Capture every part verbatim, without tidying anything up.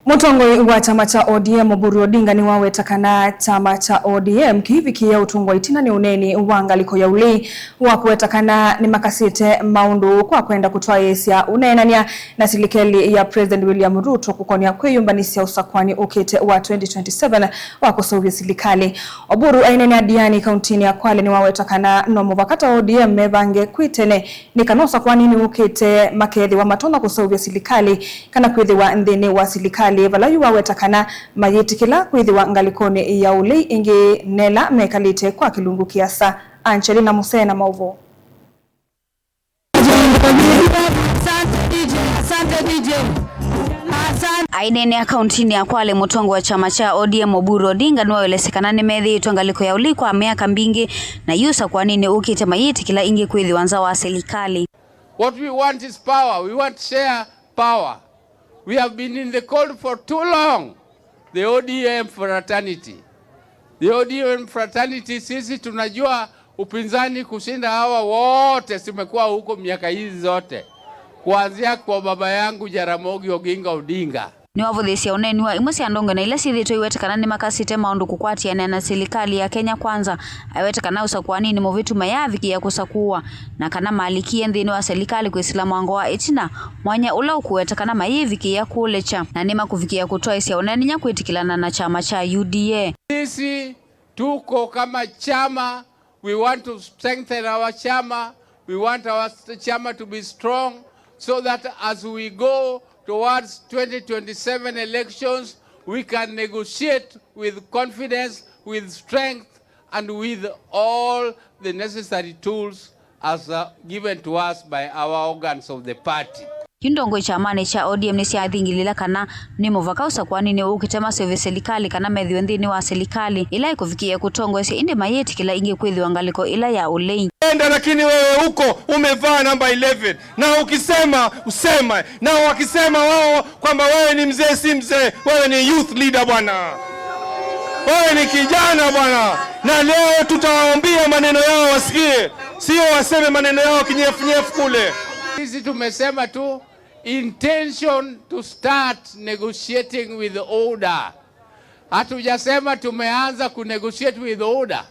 Mũtongoi wa kyama kya O D M Oburu Odinga nĩwaweta kana kyama kya O D M kĩivikĩĩa ũtũngwa ĩtina nĩ ũneeni wa ngalĩko ya ũlei wa kũweta kana nĩmakasĩte maũndũ kwa kwenda kũtwaĩĩsya ũneenany'a na silikalĩ ya President William Ruto kũkonya kwĩyũmbanĩsya ũsakũanĩ ũkĩte wa twenty twenty-seven wa kũseũvya silikalĩ. Oburu aineenea Diani kauntinĩ ya Kwale nĩwaweta kana no mũvaka ta O D M mevange kwĩ tene nĩ kana ũsakũanĩnĩ ũkĩte makeethĩwa matonya kũseũvya silikalĩ kana kwĩthĩwa nthĩnĩ wa silikalĩ, vala yu waweta kana mayĩtĩkĩla kwĩthĩwa ngalĩkonĩ ya ũlei ĩngĩ nela mekalĩte kwa kĩlungu kĩasa. Angelina Musee na maũvoo. Asante D J, asante D J. Asante. Aineenea kauntinĩ ya Kwale, mũtongoi wa kyama kya O D M Oburu Odinga nĩwaelesya kana nĩmethĩĩtwe ngalĩko ya ũlei kwa myaka mbingĩ, na yu ũsakũanĩnĩ ũkĩte mayĩtĩkĩla ĩngĩ kwĩthĩwa nza wa silikalĩ. What we want is power. We want share power. We have been in the cold for too long. The O D M fraternity. The O D M fraternity, sisi tunajua upinzani kushinda hawa wote, tumekuwa huko miaka hizi zote. Kuanzia kwa baba yangu Jaramogi Oginga Odinga. Nĩwavũthĩĩsye ũneeni wa imwe sya ndongoi na ila syĩthĩĩtwe iwete kana nĩmakasĩte maũndũ kũkwatĩanĩa na silikalĩ ya Kenya Kwanza, aiwete kana ũsakũanĩnĩ mũvĩtu mayaavikĩĩa kũsakũwa, na kana malikie nthĩnĩ wa silikalĩ kwĩsĩla mwango wa ĩtina, mwanya ũla ũkũweta kana mayĩvikĩĩa kũlekya, na nĩmakũvikĩĩa kũtwaĩsya ũneenany'a kwĩtĩkĩlana na kyama kya U D A. Sisi tuko kama chama, we want to strengthen our chama, we want our chama to be strong, so that as we go towards twenty twenty-seven elections, we can negotiate with confidence, with strength, and with all the necessary tools as, uh, given to us by our organs of the party. Yu ndongoi kyamanĩ kya O D M nĩsyathingĩlĩla kana nĩ mũvaka ũsakũanĩnĩ ũkĩte maseũvye silikalĩ kana methĩwe nthĩnĩ wa silikalĩ ĩla ĩkũvikĩĩa kũtongoesya, ĩndĩ mayĩtĩkĩla ĩngĩ kwĩthĩwa ngalĩko ĩla ya ũlei. Enda, lakini wewe uko umevaa namba eleven, na ukisema useme, na wakisema wao kwamba wewe ni mzee, si mzee, wewe ni youth leader bwana. Wewe ni kijana bwana. Na leo tutawaambia maneno yao wasikie. Sio waseme maneno yao kinyefunyefu kule. Sisi tumesema tu intention to start negotiating with order. Hatujasema tumeanza kunegotiate with order.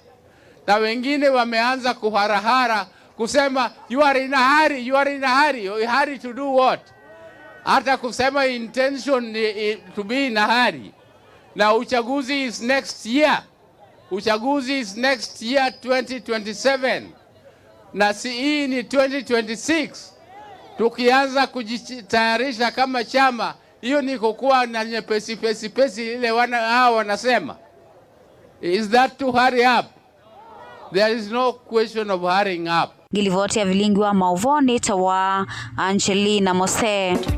Na wengine wameanza kuharahara kusema, "You are in a hurry, you are in a hurry." A hurry to do what? Hata kusema intention ni, i, to be in a hurry. Na uchaguzi is next year. Uchaguzi is next year, twenty twenty-seven. Na si hii ni twenty twenty-six. Tukianza kujitayarisha kama chama, hiyo ni kukuwa na nyepesi pesi pesi ile wana, hao wanasema. Is that to hurry up? There is no question of hurrying up. Ngilivoti ya vilingi wa maũvoo nĩtawa Angelina Mose.